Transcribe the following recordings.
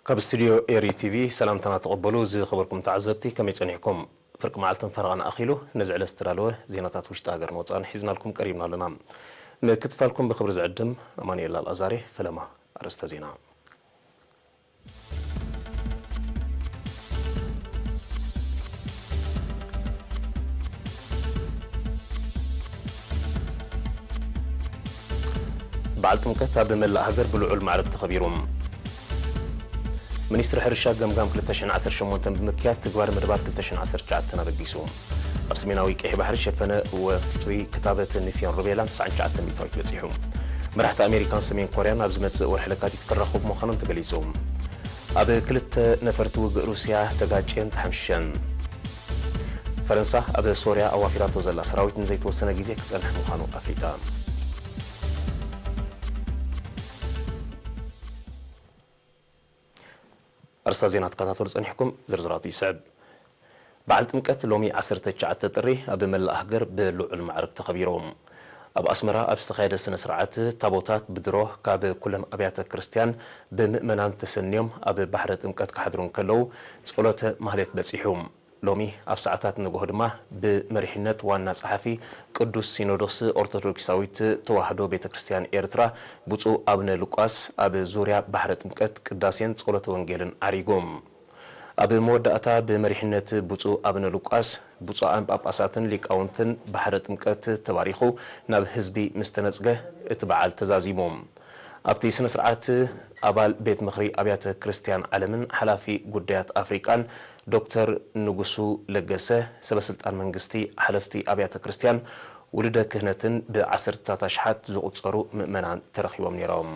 ካብ ስቱድዮ ኤሪ ቲቪ ሰላምታና ተቐበሉ። ዝኸበርኩም ተዓዘብቲ፣ ከመይ ጸኒሕኩም? ፍርቂ መዓልትን ፈረቓን ኣኺሉ፣ ነዚ ዕለት ዝተዳለወ ዜናታት ውሽጢ ሃገርን ወጻእን ሒዝናልኩም ቀሪብና ኣለና። ምክትታልኩም ብኽብሪ ዝዕድም ኣማኑኤል ኣልኣዛሬ። ፈለማ ኣርእስተ ዜና። በዓል ጥምቀት ኣብ መላእ ሃገር ብልዑል ማዕርግ ተኸቢሩ። ሚኒስትሪ ሕርሻ ገምጋም ክልተ ሽሕን ዓሰርተ ሸሞንተን ብምክያድ ትግባረ መደባት ክልተ ሽሕን ዓሰርተ ትሽዓተን ኣበጊሱ። ኣብ ሰሜናዊ ቀይሕ ባሕሪ ሸፈነ ወፍሪ ክታበት ንፍዮን ሩቤላን ተስዓን ትሽዓተን ሚእታዊት በጺሑ። መራሕቲ ኣሜሪካን ሰሜን ኮርያን ኣብ ዝመጽእ ወርሒ ለካቲት ክራኸቡ ምዃኖም ተገሊጹ። ኣብ ክልተ ነፈርቲ ውግእ ሩስያ ተጋጭየን ተሓምሽሸን። ፈረንሳ ኣብ ሶርያ ኣዋፊራቶ ዘላ ሰራዊት ንዘይተወሰነ ግዜ ክጸንሕ ምዃኑ ኣፍሊጣ። ኣርስታ ዜና ትከታተሉ ጸኒሕኩም፣ ዝርዝራቱ ይስዕብ። በዓል ጥምቀት ሎሚ ዓሰርተ ትሽዓተ ጥሪ ኣብ መላእ ሃገር ብልዑል ማዕርግ ተኸቢሩ። ኣብ ኣስመራ ኣብ ዝተኻየደ ስነ ስርዓት፣ ታቦታት ብድሮ ካብ ኩለን ኣብያተ ክርስቲያን ብምእመናን ተሰንዮም ኣብ ባሕረ ጥምቀት ክሓድሩ እንከለዉ፣ ጸሎተ ማህሌት በጺሑ። ሎሚ ኣብ ሰዓታት ንግሆ ድማ ብመሪሕነት ዋና ጸሓፊ ቅዱስ ሲኖዶስ ኦርቶዶክሳዊት ተዋህዶ ቤተ ክርስቲያን ኤርትራ ብፁዕ ኣቡነ ሉቃስ ኣብ ዙርያ ባሕረ ጥምቀት ቅዳሴን ጸሎተ ወንጌልን ዓሪጉ። ኣብ መወዳእታ ብመሪሕነት ብፁዕ ኣቡነ ሉቃስ ብፁዓን ጳጳሳትን ሊቃውንትን ባሕረ ጥምቀት ተባሪኹ ናብ ህዝቢ ምስ ተነጽገ እቲ በዓል ተዛዚሙ። ኣብቲ ስነ ስርዓት ኣባል ቤት ምኽሪ ኣብያተ ክርስቲያን ዓለምን ሓላፊ ጉዳያት ኣፍሪቃን ዶክተር ንጉሱ ለገሰ፣ ሰበስልጣን መንግስቲ፣ ሓለፍቲ ኣብያተ ክርስቲያን፣ ውሉደ ክህነትን ብዓሰርተታት ኣሽሓት ዝቑጸሩ ምእመናን ተረኺቦም ነይሮም።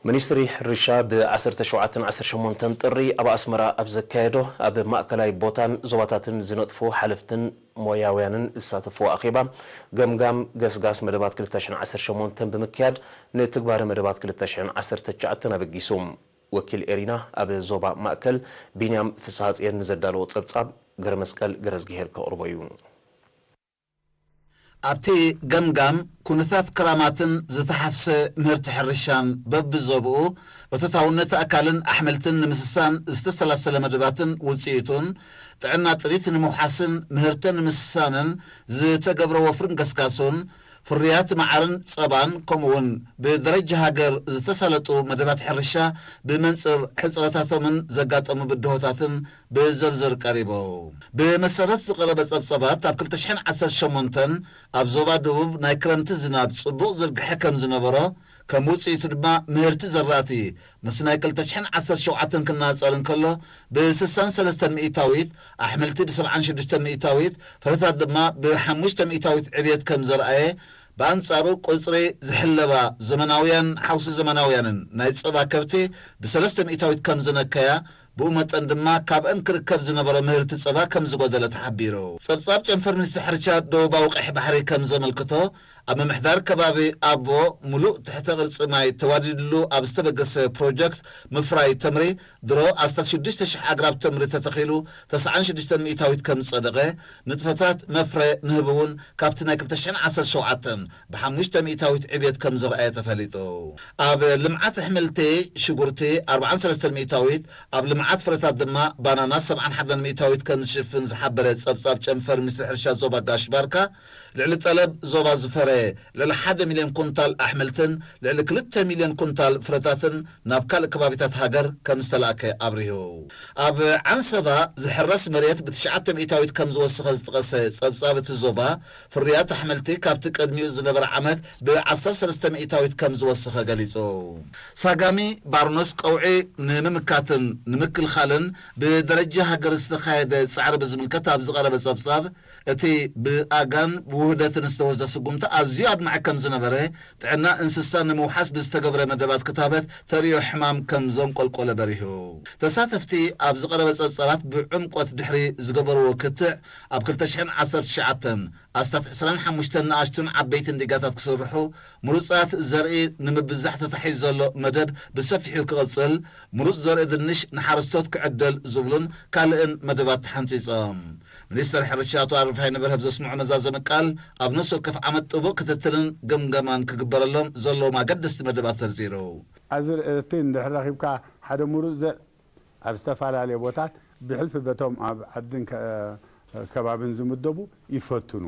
ሚኒስትሪ ሕርሻ ብ ዓሰርተ ሸውዓተን ዓሰርተ ሸሞንተን ጥሪ ኣብ ኣስመራ ኣብ ዘካየዶ ኣብ ማእከላይ ቦታን ዞባታትን ዝነጥፉ ሓለፍትን ሞያውያንን ዝሳተፍዎ ኣኼባ ገምጋም ገስጋስ መደባት ክልተ ሽሕን ዓሰርተ ሸሞንተን ብምክያድ ንትግባረ መደባት ክልተ ሽሕን ዓሰርተ ትሽዓተን ኣበጊሱ። ወኪል ኤሪና ኣብ ዞባ ማእከል ቢንያም ፍስሃጽየን ንዘዳለዎ ጸብጻብ ገረመስቀል ገረዝግሄር ከቕርቦ እዩ። ኣብቲ ገምጋም ኩነታት ክራማትን ዝተሓፍሰ ምህርቲ ሕርሻን በብዞብኡ እቶታውነት ኣካልን ኣሕምልትን ንምስሳን ዝተሰላሰለ መደባትን ውጽኢቱን ጥዕና ጥሪት ንምውሓስን ምህርተ ንምስሳንን ዝተገብረ ወፍርን ገስጋሱን ፍርያት መዓርን ጸባን ከምኡውን ብደረጃ ሃገር ዝተሳለጡ መደባት ሕርሻ ብመንጽር ሕጽረታቶምን ዘጋጠሙ ብድሆታትን ብዝርዝር ቀሪቡ። ብመሰረት ዝቐረበ ጸብጸባት ኣብ ክልተ ሽሕን ዓሰርተ ሸሞንተን ኣብ ዞባ ደቡብ ናይ ክረምቲ ዝናብ ጽቡቕ ዝርግሐ ከም ዝነበሮ ከም ውጽኢቱ ድማ ምህርቲ ዘራእቲ ምስ ናይ ክልተ ሽሕን ዓሰርተ ሸውዓተን ክነጻጸር እንከሎ ብስሳን ሰለስተን ሚእታዊት፣ ኣሕምልቲ ብሰብዓን ሽዱሽተን ሚእታዊት፣ ፍረታት ድማ ብሓሙሽተ ሚእታዊት ዕብየት ከም ዘርኣየ፣ ብኣንጻሩ ቁጽሪ ዝሕለባ ዘመናውያን ሓውሲ ዘመናውያንን ናይ ጸባ ከብቲ ብሰለስተ ሚእታዊት ከም ዝነከያ፣ ብኡ መጠን ድማ ካብአን ክርከብ ዝነበሮ ምህርቲ ጸባ ከም ዝጎደለ ተሓቢሩ። ጸብጻብ ጨንፈር ሚኒስትሪ ሕርሻ ደቡባዊ ቀይሕ ባሕሪ ከም ዘመልክቶ፣ ኣብ ምምሕዳር ከባቢ ኣቦ ሙሉእ ትሕተ ቅርጺ ማይ ተዋዲድሉ ኣብ ዝተበገሰ ፕሮጀክት ምፍራይ ተምሪ ድሮ ኣስታት ሽዱሽተ ሽሕ ኣግራብ ተምሪ ተተኺሉ ተስዓን ሽዱሽተን ሚእታዊት ከም ዝጸደቐ፣ ንጥፈታት መፍረ ንህቢ እውን ካብቲ ናይ ክልተ ሽሕን ዓሰርተ ሸውዓተን ብሓሙሽተ ሚእታዊት ዕብየት ከም ዝረኣየ ተፈሊጡ። ኣብ ልምዓት ኣሕምልቲ ሽጉርቲ ኣርባዓን ሰለስተን ሚእታዊት፣ ኣብ ልምዓት ፍረታት ድማ ባናና ሰብዓን ሓደን ሚእታዊት ከም ዝሽፍን ዝሓበረ ጸብጻብ ጨንፈር ሚኒስትሪ ሕርሻ ዞባ ጋሽ ባርካ፣ ልዕሊ ጠለብ ዞባ ዝፈረ ልዕሊ ሓደ ሚልዮን ኩንታል ኣሕምልትን ልዕሊ ክልተ ሚልዮን ኩንታል ፍረታትን ናብ ካልእ ከባቢታት ሃገር ከም ዝተላእከ ኣብሪሁ። ኣብ ዓንሰባ ዝሕረስ መሬት ብትሽዓተ ሚእታዊት ከም ዝወሰኸ ዝጠቐሰ ጸብጻብ እቲ ዞባ፣ ፍርያት ኣሕምልቲ ካብቲ ቅድሚኡ ዝነበረ ዓመት ብዓሰርተ ሰለስተ ሚእታዊት ከም ዝወሰኸ ገሊጹ። ሳጋሚ ባርኖስ ቀውዒ ንምምካትን ንምክልኻልን ብደረጃ ሃገር ዝተኻየደ ጻዕሪ ብዝምልከት ኣብ ዝቐረበ ጸብጻብ፣ እቲ ብኣጋን ብውህደትን ዝተወስደ ስጉምቲ ኣዝዩ ኣድማዒ ከም ዝነበረ፣ ጥዕና እንስሳ ንምውሓስ ብዝተገብረ መደባት ክታበት ተርእዮ ሕማም ከም ዘንቆልቆለ በሪሁ። ተሳተፍቲ ኣብ ዝቐረበ ጸብጻባት ብዕምቆት ድሕሪ ዝገበርዎ ክትዕ፣ ኣብ ክልተ ሽሕን ዓሰርተ ትሽዓተን ኣስታት ዕስራን ሓሙሽተን ንኣሽቱን ዓበይትን ዲጋታት ክስርሑ፣ ምሩጻት ዘርኢ ንምብዛሕ ተታሒዙ ዘሎ መደብ ብሰፊሑ ክቕጽል፣ ምሩጽ ዘርኢ ድንሽ ንሓረስቶት ክዕደል ዝብሉን ካልእን መደባት ተሓንጺጾም። ሚኒስተር ሕርሻ ኣቶ ኣረፋይነ በርሀ ኣብ ዘስምዖ መዛዘሚ ቃል፣ ኣብ ነፍሲ ወከፍ ዓመት ጥቡቕ ክትትልን ግምገማን ክግበረሎም ዘለዎም ኣገደስቲ መደባት ዘርዚሩ። ኣዝርእቲ እንድሕር ረኺብካ፣ ሓደ ምሩጽ ዘርኢ ኣብ ዝተፈላለየ ቦታት ብሕልፊ በቶም ኣብ ዓድን ከ-፣ ከባብን ዝምደቡ ይፈትኑ።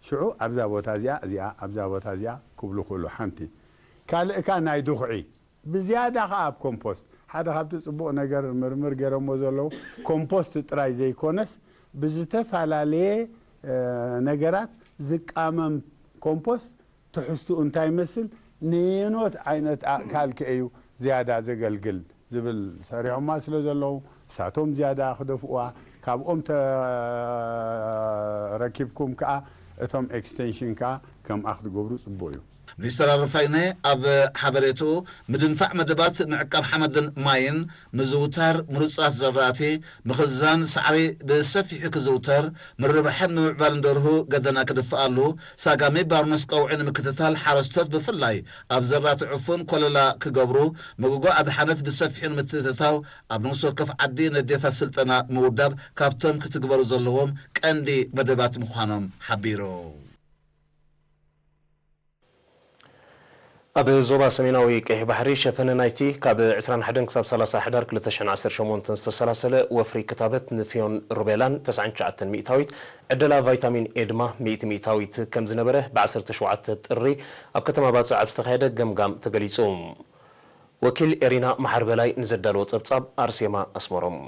ሽዑ ኣብዛ ቦታ እዚኣ፣ እዚኣ፣ ኣብዛ ቦታ እዚኣ ክብሉ ክእሉ ሓንቲ። ካልእ ከኣ ናይ ድኹዒ፣ ብዝያዳ ከኣ ኣብ ኮምፖስት። ሓደ ካብቲ ጽቡቕ ነገር ምርምር ገይሮሞ ዘለዉ፣ ኮምፖስት ጥራይ ዘይኮነስ ብዝተፈላለየ፣ እ፣ ነገራት ዝቃመም ኮምፖስት ትሕዝትኡ እንታይ ይመስል፣ ነየኖት ዓይነት ኣእካል ከ እዩ ዝያዳ ዘገልግል ዝብል ሰሪሖማ ስለ ዘለዉ፣ እሳቶም ዝያዳ ክደፍኡዋ፣ ካብኦም ተረኪብኩም ከኣ እቶም ኤክስቴንሽን ከኣ ከምኣ ክትገብሩ ጽቡቕ እዩ። ሚኒስተር ኣረፋይነ ኣብ ሓበሬትኡ፣ ምድንፋዕ መደባት ምዕቃብ ሓመድን ማይን፣ ምዝውታር ምሩጻት ዘራእቲ፣ ምኽዛን ሳዕሪ ብሰፊሑ ክዝውተር፣ ምርባሕን ምምዕባልን ደርሁ ገደና ክድፍኣሉ፣ ሳጋሚ ባርኖስ ቀውዒ ንምክትታል፣ ሓረስቶት ብፍላይ ኣብ ዘራእቲ ዕፉን ኮለላ ክገብሩ፣ መጎጎ ኣድሓነት ብሰፊሑ ንምትእትታው፣ ኣብ ነፍሲ ወከፍ ዓዲ ነዴታት ስልጠና ምውዳብ ካብቶም ክትግበሩ ዘለዎም ቀንዲ መደባት ምዃኖም ሓቢሩ። ኣብ ዞባ ሰሜናዊ ቀይሕ ባሕሪ ሸፈነ ናይቲ ካብ ዕስራን ሓደን ክሳብ ሰላሳ ሕዳር ክልተ ሽሕን ዓሰርተ ሸሞንተን ዝተሰላሰለ ወፍሪ ክታበት ንፍዮን ሩቤላን ተስዓን ትሽዓተን ሚእታዊት፣ ዕደላ ቫይታሚን ኤ ድማ ሚእቲ ሚእታዊት ከም ዝነበረ፣ ብዓሰርተ ሸውዓተ ጥሪ ኣብ ከተማ ባጽዕ ኣብ ዝተኻየደ ገምጋም ተገሊጹ። ወኪል ኤሪና መሓር በላይ ንዘዳለዎ ጸብጻብ ኣርሴማ ኣስመሮም።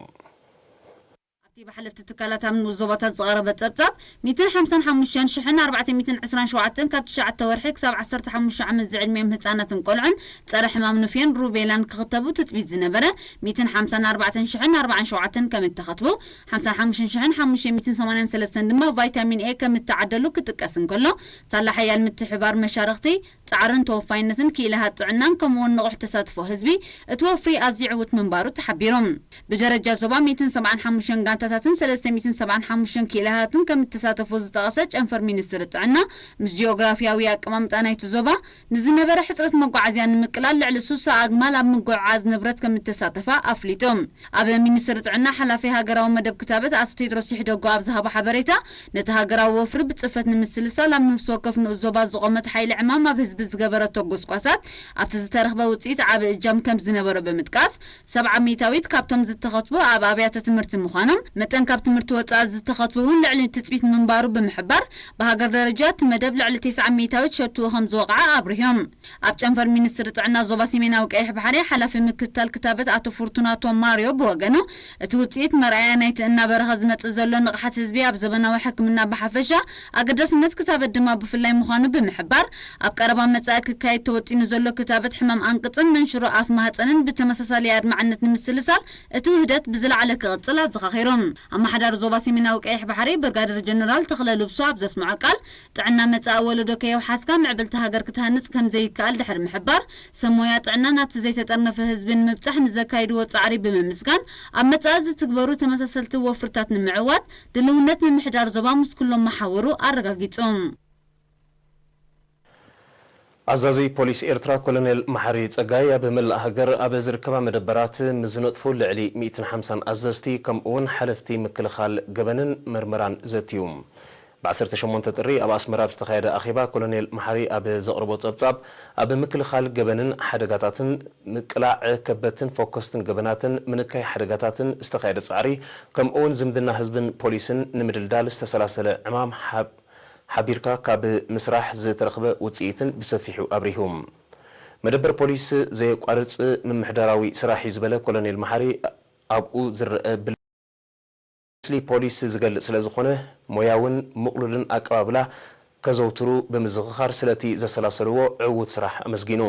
ኣብቲ ብሓለፍቲ ትካላት ኣብ ንኡስ ዞባታት ዝቐረበ ጸብጻብ፣ ሚእትን ሓምሳን ሓሙሽተን ሽሕን ኣርባዕተ ሚእትን ዕስራን ሸውዓተን ካብ ትሽዓተ ወርሒ ክሳብ ዓሰርተ ሓሙሽተ ዓመት ዝዕድሚኦም ህጻናትን ቆልዑን ጸረ ሕማም ንፍዮን ሩቤላን ክኽተቡ ትጽቢት ዝነበረ፣ ሚእትን ሓምሳን ኣርባዕተን ሽሕን ኣርባዓን ሸውዓተን ከም እተኸትቡ፣ ሓምሳን ሓሙሽተን ሽሕን ሓሙሽተ ሚእትን ሰማንያን ሰለስተን ድማ ቫይታሚን ኤ ከም እተዓደሉ ክጥቀስ እንከሎ፣ ሳላ ሓያል ምትሕብባር መሻርኽቲ፣ ጻዕርን ተወፋይነትን ክኢላታት ጥዕናን ከምኡውን ንቑሕ ተሳትፎ ህዝቢ፣ እቲ ወፍሪ ኣዝዩ ዕዉት ምንባሩ ተሓቢሩ። ብደረጃ ዞባ፣ ሚእትን ሰብዓን ሓሙሽተን ጋንታታትን ሰለስተ ሚእትን ሰብዓን ሓሙሽተን ክኢላታትን ከም እተሳተፉ ዝጠቐሰ ጨንፈር ሚኒስትሪ ጥዕና፣ ምስ ጂኦግራፊያዊ ኣቀማምጣ ናይቲ ዞባ፣ ንዝነበረ ሕጽረት መጓዓዝያ ንምቅላል፣ ልዕሊ ሱሳ ኣግማል ኣብ ምጉዕዓዝ ንብረት ከም እተሳተፋ ኣፍሊጡ። ኣብ ሚኒስትሪ ጥዕና ሓላፊ ሃገራዊ መደብ ክታበት ኣቶ ቴድሮስ ይሕደጎ ኣብ ዝሃቦ ሓበሬታ፣ ነቲ ሃገራዊ ወፍሪ ብጽፈት ንምስልሳል ኣብ ነፍሲ ወከፍ ንኡስ ዞባ ዝቖመት ሓይሊ ዕማም ኣብ ህዝቢ ዝገበረቶ ጎስጓሳት ኣብቲ ዝተረኽበ ውጽኢት ዓቢ እጃም ከም ዝነበሮ ብምጥቃስ፣ ሰብዓ ሚእታዊት ካብቶም ዝተኸትቡ ኣብ ኣብያተ ትምህርቲ ምዃኖም፣ መጠን ካብ ትምህርቲ ወጻኢ ዝተኸትቡ እውን ልዕሊ ትጽቢት ምንባሩ ብምሕባር፣ ብሃገር ደረጃ እቲ መደብ ልዕሊ ተስዓ ሚእታዊት ሸትኡ ከም ዝወቕዐ ኣብሪሆም። ኣብ ጨንፈር ሚኒስትሪ ጥዕና ዞባ ሰሜናዊ ቀይሕ ባሕሪ ሓላፊ ምክትታል ክታበት ኣቶ ፉርቱናቶ ማርዮ ብወገኑ፣ እቲ ውጽኢት መርኣያ ናይቲ እናበረኸ ዝመጽእ ዘሎ ንቕሓት ህዝቢ ኣብ ዘበናዊ ሕክምና ብሓፈሻ፣ ኣገዳስነት ክታበት ድማ ብፍላይ ምዃኑ ብምሕባር፣ ኣብ ቀረባ መጻኢ ክካየድ ተወጢኑ ዘሎ ክታበት ሕማም ኣንቅጽን መንሽሮ ኣፍ ማህጸንን ብተመሳሳሊ ኣድማዕነት ንምስልሳል እቲ ውህደት ብዝለዓለ ክቕጽል ኣዘኻኺሩ። ኣመሓዳሪ ዞባ ሰሜናዊ ቀይሕ ባሕሪ ብርጋደር ጀነራል ተኽለ ልብሶ ኣብ ዘስምዖ ቃል፣ ጥዕና መጻኢ ወለዶ ከየውሓስካ ምዕብልቲ ሃገር ክትሃንጽ ከም ዘይከኣል ድሕሪ ምሕባር፣ ሰብ ሞያ ጥዕና ናብቲ ዘይተጠርነፈ ህዝቢ ንምብጻሕ ንዘካይድዎ ጻዕሪ ብምምስጋን፣ ኣብ መጻኢ ዝትግበሩ ተመሳሰልቲ ወፍርታት ንምዕዋት ድልውነት ምምሕዳር ዞባ ምስ ኩሎም መሓውሩ ኣረጋጊጹ። ኣዛዚ ፖሊስ ኤርትራ ኮሎኔል መሓሪ ጸጋይ ኣብ መላእ ሃገር ኣብ ዝርከባ መደበራት ምስ ዝነጥፉ ልዕሊ ሚእትን ሓምሳን ኣዘዝቲ ከምኡ'ውን ሓለፍቲ ምክልኻል ገበንን መርመራን ዘትዩ። ብ ዓሰርተ ሸሞንተ ጥሪ ኣብ ኣስመራ ኣብ ዝተኻየደ ኣኼባ፣ ኮሎኔል መሓሪ ኣብ ዘቕረቦ ጸብጻብ፣ ኣብ ምክልኻል ገበንን ሓደጋታትን፣ ምቅላዕ ከበድትን ፎኮስትን ገበናትን፣ ምንካይ ሓደጋታትን ዝተኻየደ ጻዕሪ፣ ከምኡ'ውን ዝምድና ህዝብን ፖሊስን ንምድልዳል ዝተሰላሰለ ዕማም ሓብ-፣ ሓቢርካ ካብ ምስራሕ ዝተረኽበ ውጽኢትን ብሰፊሑ ኣብሪሁ። መደበር ፖሊስ ዘየቋርጽ ምምሕዳራዊ ስራሕ እዩ ዝበለ ኮሎኔል መሓሪ፣ ኣብኡ ዝረአ ብል-፣ ምስሊ ፖሊስ ዝገልጽ ስለ ዝኾነ፣ ሞያውን ምቕሉልን ኣቀባብላ ከዘውትሩ ብምዝኽኻር፣ ስለቲ ዘሰላሰልዎ ዕዉት ስራሕ ኣመስጊኑ።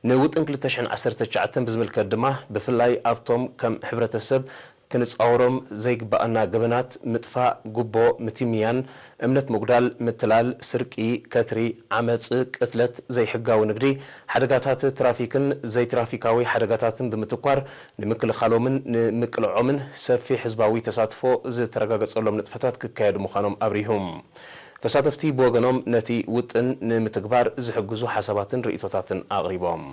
ንውጥን ክልተ ሽሕን ዓሰርተ ትሽዓተን ብዝምልከት ድማ፣ ብፍላይ ኣብቶም ከም ሕብረተሰብ ክንጻወሮም ዘይግባኣና ገበናት ምጥፋእ፣ ጉቦ ምትምያን፣ እምነት ምጉዳል፣ ምትላል፣ ስርቂ፣ ከትሪ፣ ዓመጽ፣ ቅትለት፣ ዘይሕጋዊ ንግዲ፣ ሓደጋታት ትራፊክን ዘይትራፊካዊ ሓደጋታትን ብምትኳር ንምክልኻሎምን ንምቅልዖምን ሰፊሕ ህዝባዊ ተሳትፎ ዝተረጋገጸሎም ንጥፈታት ክካየዱ ምዃኖም ኣብሪሁ። ተሳተፍቲ ብወገኖም ነቲ ውጥን ንምትግባር ዝሕግዙ ሓሳባትን ርእይቶታትን ኣቕሪቦም።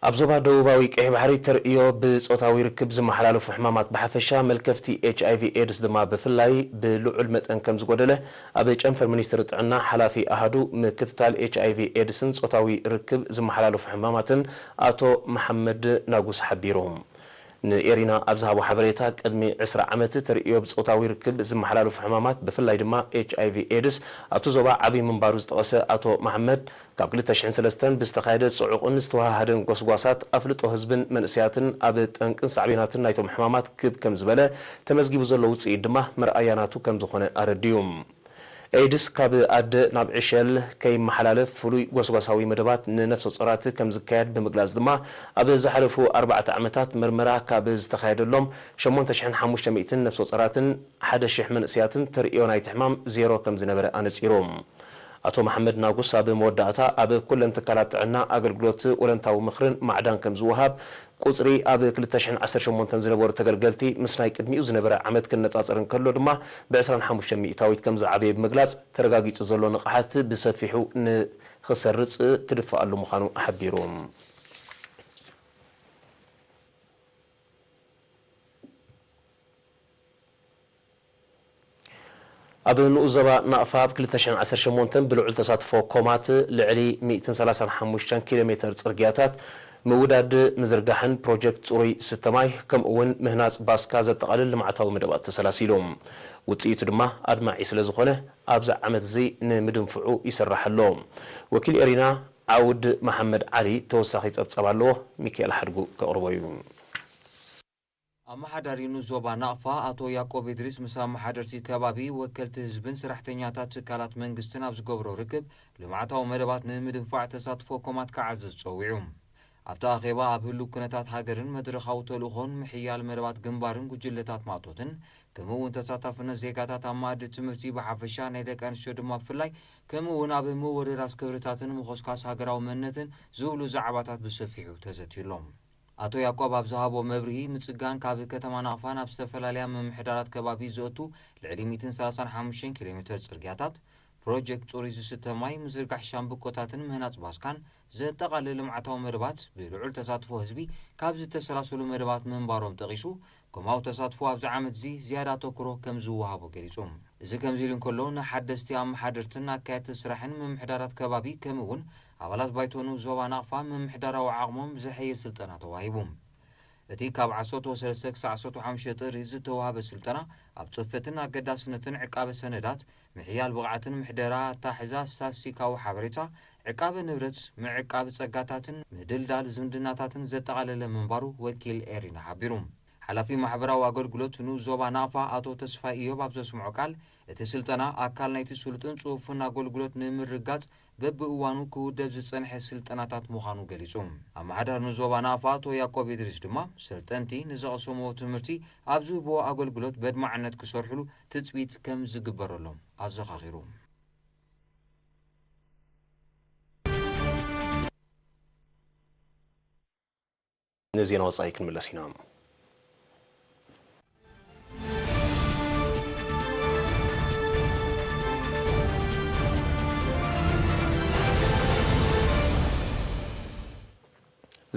ኣብ ዞባ ደቡባዊ ቀይሕ ባሕሪ ተርእዮ ብጾታዊ ርክብ ዝመሓላለፉ ሕማማት ብሓፈሻ፣ መልከፍቲ ኤች ኣይ ቪ ኤድስ ድማ ብፍላይ ብልዑል መጠን ከም ዝጎደለ ኣብ ጨንፈር ሚኒስትሪ ጥዕና ሓላፊ ኣሃዱ ምክትታል ኤች ኣይ ቪ ኤድስን ጾታዊ ርክብ ዝመሓላለፉ ሕማማትን ኣቶ መሓመድ ናጉስ ሓቢሩ። ንኤሪና ኣብ ዝሃቦ ሓበሬታ፣ ቅድሚ ዕስራ ዓመት ተርእዮ ብጾታዊ ርክብ ዝመሓላለፉ ሕማማት ብፍላይ ድማ ኤች ኣይ ቪ ኤድስ ኣብቲ ዞባ ዓብዪ ምንባሩ ዝጠቐሰ ኣቶ መሓመድ፣ ካብ ክልተ ሽሕን ሰለስተን ብዝተኻየደ ጽዑቕን ዝተወሃሃደን ጎስጓሳት ኣፍልጦ ህዝብን መንእሰያትን ኣብ ጠንቅን ሳዕቤናትን ናይቶም ሕማማት ክብ ከም ዝበለ ተመዝጊቡ ዘሎ ውጽኢት ድማ መርኣያ ናቱ ከም ዝኾነ ኣረዲኡ። ኤድስ ካብ ኣደ ናብ ዕሸል ከይመሓላለፍ ፍሉይ ጎስጓሳዊ መደባት ንነፍሰ ጾራት ከም ዝካየድ ብምግላጽ ድማ፣ ኣብ ዝሓለፉ ኣርባዕተ ዓመታት መርመራ ካብ ዝተኻየደሎም ሸሞንተ ሽሕን ሓሙሽተ ሚእትን ነፍሰ ጾራትን ሓደ ሽሕ መንእሰያትን ተርእዮ ናይቲ ሕማም ዜሮ ከም ዝነበረ ኣነጺሩ። ኣቶ መሓመድ ናጉስ ኣብ መወዳእታ፣ ኣብ ኩለን ትካላት ጥዕና ኣገልግሎት ወለንታዊ ምኽርን ማዕዳን ከም ዝወሃብ፣ ቁጽሪ ኣብ ክልተ ሽሕን ዓሰርተ ሸሞንተን ዝነበሩ ተገልገልቲ ምስ ናይ ቅድሚኡ ዝነበረ ዓመት ክነጻጸር እንከሎ ድማ ብዕስራን ሓሙሽተን ሚእታዊት ከም ዝዓበየ ብምግላጽ፣ ተረጋጊጹ ዘሎ ንቕሓት ብሰፊሑ ንኽሰርጽ ክድፈኣሉ ምዃኑ ሓቢሩ። ኣብ ንኡስ ዞባ ናቕፋ ኣብ ክልተ ሽሕን ዓሰርተ ሸሞንተን ብልዑል ተሳትፎ ኮማት ልዕሊ ሚእትን ሰላሳን ሓሙሽተን ኪሎ ሜተር ጽርግያታት ምውዳድ፣ ምዝርጋሕን ፕሮጀክት ጽሩይ ስተ ማይ ከምኡ እውን ምህናጽ ባስካ ዘጠቓልል ልምዓታዊ መደባት ተሰላሲሉ። ውጽኢቱ ድማ ኣድማዒ ስለ ዝኾነ ኣብዚ ዓመት እዚ ንምድንፍዑ ይስራሕ ኣሎ። ወኪል ኤሪና ዓውድ መሓመድ ዓሊ ተወሳኺ ጸብጻብ ኣለዎ፣ ሚካኤል ሓድጉ ከቕርቦ እዩ። ኣመሓዳሪ ንኡስ ዞባ ናቕፋ ኣቶ ያቆብ ኢድሪስ ምስ ኣመሓደርቲ ከባቢ፣ ወከልቲ ህዝብን ሰራሕተኛታት ትካላት መንግስትን ኣብ ዝገብሮ ርክብ፣ ልምዓታዊ መደባት ንምድንፋዕ ተሳትፎ ኮማት ክዓዝዝ ጸዊዑ። ኣብቲ ኣኼባ ኣብ ህሉው ኩነታት ሃገርን መድረኻዊ ተልእኾን ምሕያል መደባት ግንባርን ጉጅለታት ማእቶትን፣ ከምኡ እውን ተሳታፍነት ዜጋታት ኣብ መኣዲ ትምህርቲ ብሓፈሻ፣ ናይ ደቂ ኣንስትዮ ድማ ብፍላይ፣ ከምኡ እውን ኣብ ምውርራስ ክብርታትን ምኹስኳስ ሃገራዊ መንነትን ዝብሉ ዛዕባታት ብሰፊሑ ተዘትዩሎም። ኣቶ ያቆብ ኣብ ዝሃቦ መብርሂ፣ ምጽጋን ካብ ከተማ ናቕፋ ናብ ዝተፈላለያ ምምሕዳራት ከባቢ ዘእቱ ልዕሊ ሚእትን ሰላሳን ሓሙሽተን ኪሎ ሜተር ጽርግያታት፣ ፕሮጀክት ጽሩይ ዝስተ ማይ፣ ምዝርጋሕ ሻምብቆታትን ምህናጽ ባስካን ዘጠቓልል ልምዓታዊ መደባት ብልዑል ተሳትፎ ህዝቢ ካብ ዝተሰላሰሉ መደባት ምንባሮም ጠቒሱ፣ ኮማዊ ተሳትፎ ኣብዚ ዓመት እዚ ዝያዳ ኣተኩሮ ከም ዝወሃቦ ገሊጹ። እዚ ከምዚ ኢሉ እንከሎ፣ ንሓደስቲ ኣመሓደርትን ኣካየድቲ ስራሕን ምምሕዳራት ከባቢ፣ ከምኡ እውን ኣባላት ባይቶ ንኡስ ዞባ ናቕፋ ምምሕዳራዊ ዓቕሞም ዘሐይል ስልጠና ተዋሂቡ። እቲ ካብ ዓሰርተ ሰለስተ ክሳዕ ዓሰርተ ሓሙሽተ ጥሪ ዝተዋህበ ስልጠና፣ ኣብ ጽፈትን ኣገዳስነትን ዕቃበ ሰነዳት፣ ምሕያል ብቕዓትን ምሕደራ ኣታሕዛ ስታትስቲካዊ ሓበሬታ፣ ዕቃበ ንብረት፣ ምዕቃብ ጸጋታትን ምድልዳል ዝምድናታትን ዘጠቓለለ ምንባሩ ወኪል ኤሪና ሓቢሩ። ሓላፊ ማሕበራዊ ኣገልግሎት ንኡስ ዞባ ናቕፋ ኣቶ ተስፋይ ኢዮብ ኣብ ዘስምዖ ቃል፣ እቲ ስልጠና ኣካል ናይቲ ስሉጥን ጽፉፍን ኣገልግሎት ንምርግጋጽ በብእዋኑ ክውደብ ዝጸንሐ ስልጠናታት ምዃኑ ገሊጹ። ኣመሓዳሪ ንኡስ ዞባ ናቕፋ ኣቶ ያቆብ ኢድሪስ ድማ፣ ሰልጠንቲ ንዝቐሰምዎ ትምህርቲ ኣብ ዝህብዎ ኣገልግሎት በድማዕነት ክሰርሕሉ ትጽቢት ከም ዝግበረሎም ኣዘኻኺሩ። ንዜና ወጻኢ ክንምለስ ኢና።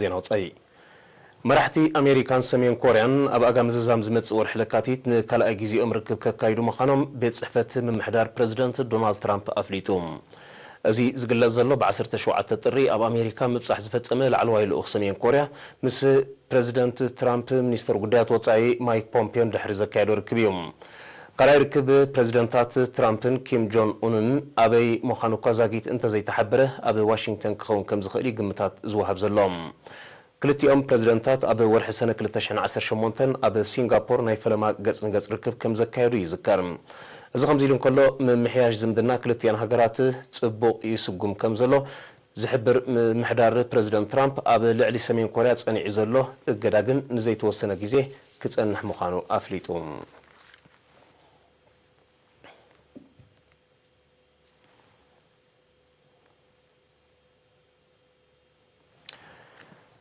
ዜና ወጻኢ። መራሕቲ ኣሜሪካን ሰሜን ኮርያን ኣብ ኣጋ ምዝዛም ዝመጽእ ወርሒ ለካቲት ንካልኣይ ግዜኦም ርክብ ከካይዱ ምዃኖም ቤት ጽሕፈት ምምሕዳር ፕረዚደንት ዶናልድ ትራምፕ ኣፍሊጡ። እዚ ዝግለጽ ዘሎ፣ ብ ዓሰርተ ሸውዓተ ጥሪ ኣብ ኣሜሪካ ምብጻሕ ዝፈጸመ ላዕለዋይ ልኡኽ ሰሜን ኮርያ ምስ ፕረዚደንት ትራምፕ ሚኒስተር ጉዳያት ወጻኢ ማይክ ፖምፒዮን ድሕሪ ዘካየዶ ርክብ እዩ። ካልኣይ ርክብ ፕረዚደንታት ትራምፕን ኪም ጆን ኡንን ኣበይ ምዃኑ እኳ ዛጊት እንተዘይተሓበረ፣ ኣብ ዋሽንግተን ክኸውን ከም ዝኽእል እዩ ግምታት ዝወሃብ ዘሎ። ክልቲኦም ፕረዚደንታት ኣብ ወርሒ ሰነ ክልተ ሽሕን ዓሰርተ ሸሞንተን ኣብ ሲንጋፖር ናይ ፈለማ ገጽ ንገጽ ርክብ ከም ዘካየዱ ይዝከር። እዚ ከምዚ ኢሉ እንከሎ፣ ምምሕያሽ ዝምድና ክልቲኣን ሃገራት ጽቡቕ ይስጉም ከም ዘሎ ዝሕብር ምምሕዳር ፕረዚደንት ትራምፕ፣ ኣብ ልዕሊ ሰሜን ኮርያ ጸኒዑ ዘሎ እገዳ ግን ንዘይተወሰነ ግዜ ክጸንሕ ምዃኑ ኣፍሊጡ።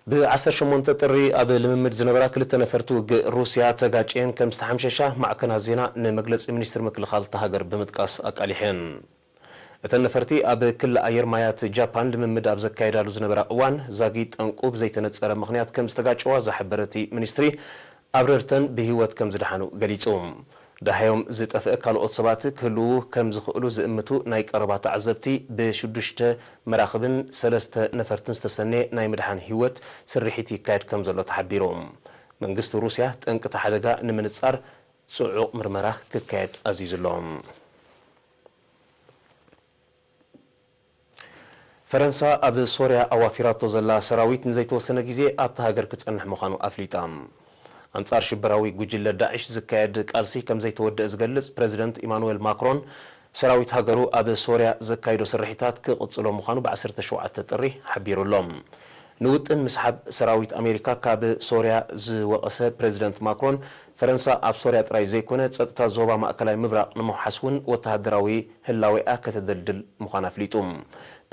ብ ዓሰርተ ሸሞንተ ጥሪ ኣብ ልምምድ ዝነበራ ክልተ ነፈርቲ ውግእ ሩስያ ተጋጭየን ከም ዝተሓምሸሻ ማዕከናት ዜና ንመግለጺ ሚኒስትሪ ምክልኻል እታ ሃገር ብምጥቃስ ኣቃሊሐን። እተን ነፈርቲ ኣብ ክሊ ኣየር ማያት ጃፓን ልምምድ ኣብ ዘካየዳሉ ዝነበራ እዋን፣ ዛጊት ጠንቁ ብዘይተነጸረ ምኽንያት ከም ዝተጋጨዋ ዝሓበረ እቲ ሚኒስትሪ፣ ኣብረርተን ብህይወት ከም ዝደሓኑ ገሊጹ። ደሃዮም ዝጠፍአ ካልኦት ሰባት ክህልዉ ከም ዝኽእሉ ዝእምቱ ናይ ቀረባ ተዓዘብቲ፣ ብሽዱሽተ መራኽብን ሰለስተ ነፈርትን ዝተሰነየ ናይ ምድሓን ህይወት ስርሒት ይካየድ ከም ዘሎ ተሓቢሩ። መንግስቲ ሩስያ ጠንቂ እቲ ሓደጋ ንምንጻር ጽዑቕ ምርመራ ክካየድ ኣዚዙ ኣሎ። ፈረንሳ ኣብ ሶርያ ኣዋፊራቶ ዘላ ሰራዊት ንዘይተወሰነ ግዜ ኣብታ ሃገር ክጸንሕ ምዃኑ ኣፍሊጣ። ኣንጻር ሽበራዊ ጉጅለ ዳዕሽ ዝካየድ ቃልሲ ከም ዘይተወደአ ዝገልጽ ፕረዚደንት ኢማኑኤል ማክሮን፣ ሰራዊት ሃገሩ ኣብ ሶርያ ዘካይዶ ስርሒታት ክቕጽሎ ምዃኑ ብ ዓሰርተ ሸውዓተ ጥሪ ሓቢሩ ኣሎ። ንውጥን ምስሓብ ሰራዊት ኣሜሪካ ካብ ሶርያ ዝወቐሰ ፕረዚደንት ማክሮን፣ ፈረንሳ ኣብ ሶርያ ጥራይ ዘይኮነ፣ ጸጥታ ዞባ ማእከላይ ምብራቕ ንምውሓስ እውን ወተሃደራዊ ህላዌኣ ከተደልድል ምዃና ኣፍሊጡ።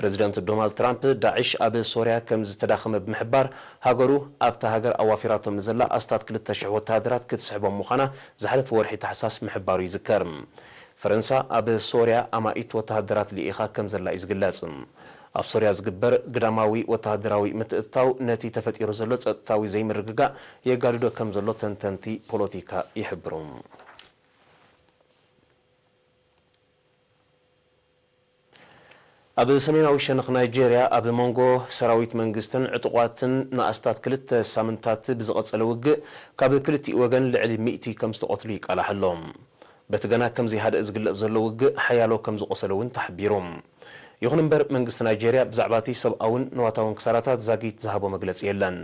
ፕረዚደንት ዶናልድ ትራምፕ፣ ዳዕሽ ኣብ ሶርያ ከም ዝተዳኸመ ብምሕባር፣ ሃገሩ ኣብታ ሃገር ኣዋፊራቶም ንዘላ ኣስታት ክልተ ሽሕ ወተሃደራት ክትስሕቦም ምዃና ዝሓለፈ ወርሒ ታሕሳስ ምሕባሩ ይዝከር። ፈረንሳ ኣብ ሶርያ ኣማኢት ወተሃደራት ልኢኻ ከም ዘላ እዩ ዝግለጽ። ኣብ ሶርያ ዝግበር ግዳማዊ ወተሃደራዊ ምትእትታው ነቲ ተፈጢሩ ዘሎ ጸጥታዊ ዘይምርግጋእ የጋድዶ ከም ዘሎ ተንተንቲ ፖለቲካ ይሕብሩ። ኣብ ሰሜናዊ ሸነኽ ናይጄርያ፣ ኣብ መንጎ ሰራዊት መንግስትን ዕጡቓትን ንኣስታት ክልተ ሳምንታት ብዝቐጸለ ውግእ፣ ካብ ክልቲኡ ወገን ልዕሊ ሚእቲ ከም ዝተቐትሉ ይቃላሕ ኣሎ። በቲ ገና ከም ዘይሃደእ ዝግለጽ ዘሎ ውግእ፣ ሓያሎ ከም ዝቖሰሉ እውን ተሓቢሩ። ይኹን እምበር፣ መንግስቲ ናይጄርያ ብዛዕባ እቲ ሰብኣውን ንዋታውን ክሳራታት ዛጊት ዝሃቦ መግለጺ የለን።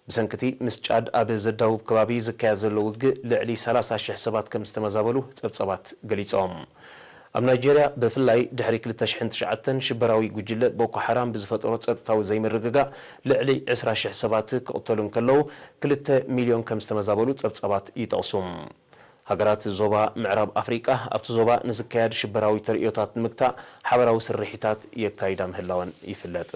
ብሰንኪ እቲ ምስ ጫድ ኣብ ዘዳውብ ከባቢ ዝካየድ ዘሎ ውግእ፣ ልዕሊ ሰላሳ ሽሕ ሰባት ከም ዝተመዛበሉ ጸብጻባት ገሊጾም። ኣብ ናይጄርያ፣ ብፍላይ ድሕሪ ክልተ ሽሕን ትሽዓተን ሽበራዊ ጉጅለ ቦኮ ሓራም ብዝፈጠሮ ጸጥታዊ ዘይምርግጋእ፣ ልዕሊ ዕስራ ሽሕ ሰባት ክቕተሉ እንከለዉ፣ ክልተ ሚልዮን ከም ዝተመዛበሉ ጸብጻባት ይጠቕሱ። ሃገራት ዞባ ምዕራብ ኣፍሪቃ፣ ኣብቲ ዞባ ንዝካየድ ሽበራዊ ተርእዮታት ንምግታእ ሓበራዊ ስርሒታት የካይዳ ምህላወን ይፍለጥ።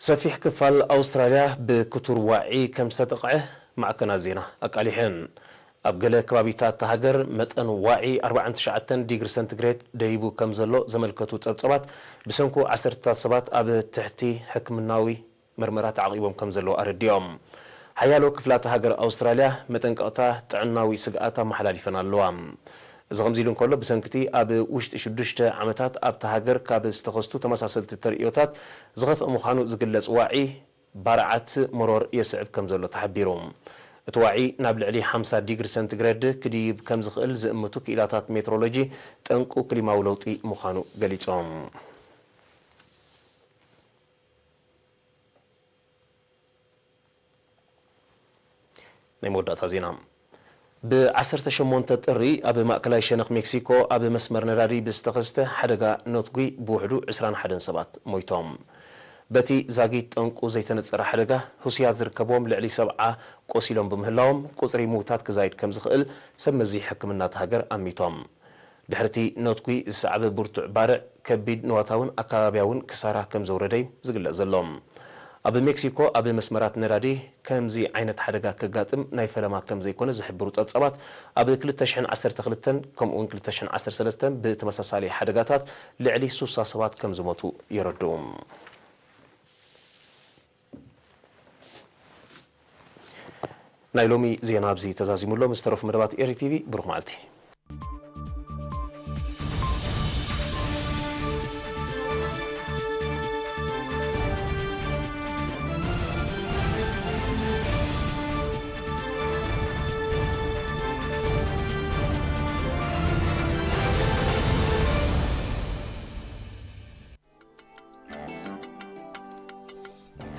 ሰፊሕ ክፋል ኣውስትራልያ ብክቱር ዋዒ ከም ዝተጠቕዐ ማዕከናት ዜና ኣቃሊሐን። ኣብ ገለ ከባቢታት እታ ሃገር መጠን ዋዒ ኣርባዓን ትሽዓተን ዲግሪ ሰንቲግሬድ ደይቡ ከም ዘሎ ዘመልከቱ ጸብጻባት፣ ብሰንኩ ዓሰርተታት ሰባት ኣብ ትሕቲ ሕክምናዊ መርመራ ተዓቒቦም ከም ዘለዉ ኣረዲኦም። ሓያሎ ክፍላተ ሃገር ኣውስትራልያ መጠንቀቕታ ጥዕናዊ ስግኣት ኣመሓላሊፈን ኣለዋ። እዚ ከምዚ ኢሉ እንከሎ፣ ብሰንኪ እቲ ኣብ ውሽጢ ሽዱሽተ ዓመታት ኣብታ ሃገር ካብ ዝተኸስቱ ተመሳሰልቲ ተርእዮታት ዝኸፍአ ምዃኑ ዝግለጽ ዋዒ፣ ባርዓት መሮር የስዕብ ከም ዘሎ ተሓቢሩ። እቲ ዋዒ ናብ ልዕሊ ሓምሳ ዲግሪ ሰንቲግሬድ ክድይብ ከም ዝኽእል ዝእምቱ ክኢላታት ሜትሮሎጂ፣ ጠንቁ ክሊማዊ ለውጢ ምዃኑ ገሊጾም። ናይ መወዳእታ ዜና። ብ ዓሰርተ ሸሞንተ ጥሪ ኣብ ማእከላይ ሸነኽ ሜክሲኮ ኣብ መስመር ነዳዲ ብዝተኸስተ ሓደጋ ኖትጒ ብውሕዱ ዕስራን ሓደን ሰባት ሞይቶም። በቲ ዛጊት ጠንቁ ዘይተነጸረ ሓደጋ፣ ህሱያት ዝርከብዎም ልዕሊ ሰብዓ ቆሲሎም ብምህላዎም፣ ቁጽሪ ምዉታት ክዛይድ ከም ዝኽእል ሰብ መዚ ሕክምና እታ ሃገር ኣሚቶም። ድሕሪ እቲ ኖትጒ ዝሰዓበ ብርቱዕ ባርዕ፣ ከቢድ ንዋታውን ኣከባብያውን ክሳራ ከም ዘውረደ እዩ ዝግለጽ ዘሎ። ኣብ ሜክሲኮ ኣብ መስመራት ነዳዲ ከምዚ ዓይነት ሓደጋ ከጋጥም ናይ ፈለማ ከም ዘይኮነ ዝሕብሩ ጸብጻባት፣ ኣብ ክልተ ሽሕን ዓሰርተ ክልተን ከምኡውን ክልተ ሽሕን ዓሰርተ ሰለስተን ብተመሳሳሊ ሓደጋታት ልዕሊ ሱሳ ሰባት ከም ዝሞቱ የረድኡ። ናይ ሎሚ ዜና ኣብዚ ተዛዚሙ ኣሎ። ምስ ተረፉ መደባት ኤሪ ቲቪ ብሩኽ መዓልቲ።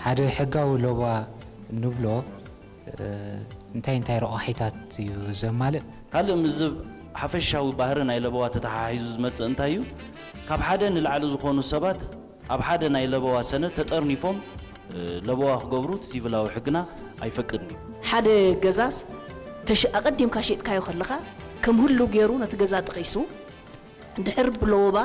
ሓደ ሕጋዊ ሎባ ንብሎ እንታይ እንታይ ረቋሒታት እዩ ዘማልእ? ካልእ ምስዚ ሓፈሻዊ ባህሪ ናይ ለበዋ ተተሓሒዙ ዝመጽእ እንታይ እዩ? ካብ ሓደ ንላዕሊ ዝኾኑ ሰባት ኣብ ሓደ ናይ ለበዋ ሰነድ ተጠርኒፎም ለበዋ ክገብሩ እቲ ሲቪላዊ ሕግና ኣይፈቅድን እዩ። ሓደ ገዛስ ተሽ ኣቐዲምካ ሸጥካዮ ከለኻ ከም ህሉ ገይሩ ነቲ ገዛ ጠቒሱ ድሕር ብለወባ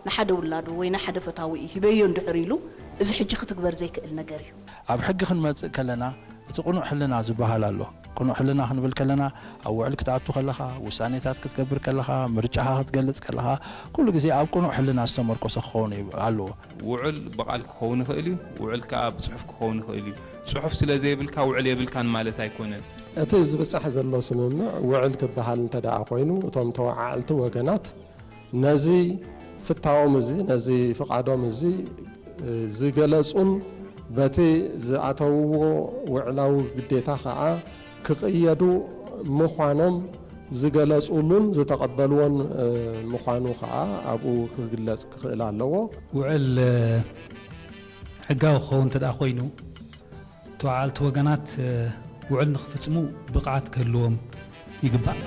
ንሓደ ውላዱ ወይ ንሓደ ፈታዊኡ ሂበዮ እንድሕር ኢሉ እዚ ሕጂ ክትግበር ዘይክእል ነገር እዩ። ኣብ ሕጊ ክንመጽእ ከለና እቲ ቅኑዕ ሕልና ዝበሃል ኣሎ። ቅኑዕ ሕልና ክንብል ከለና ኣብ ውዕል ክትኣቱ ከለኻ፣ ውሳኔታት ክትገብር ከለኻ፣ ምርጫኻ ክትገልጽ ከለኻ ኩሉ ግዜ ኣብ ቅኑዕ ሕልና ዝተመርኮሰ ክኸውን ኣለዎ። ውዕል ብቓል ክኸውን ይኽእል እዩ፣ ውዕል ከኣ ብጽሑፍ ክኸውን ይኽእል እዩ። ጽሑፍ ስለ ዘየብልካ ውዕል የብልካን ማለት ኣይኮነን። እቲ ዝብጻሕ ዘሎ ስምምዕ ውዕል ክበሃል እንተ ደኣ ኮይኑ፣ እቶም ተወዓዕልቲ ወገናት ነዚ ፍታዎም እዚ፣ ነዚ ፍቓዶም እዚ ዝገለጹን በቲ ዝኣተውዎ ውዕላዊ ግዴታ ከኣ ክቕየዱ ምዃኖም ዝገለጹሉን ዝተቐበልዎን ምዃኑ ከኣ ኣብኡ ክግለጽ ክኽእል ኣለዎ። ውዕል ሕጋዊ ክኸውን እንተ ደኣ ኮይኑ፣ ተወዓዕልቲ ወገናት ውዕል ንኽፍጽሙ ብቕዓት ክህልዎም ይግባእ።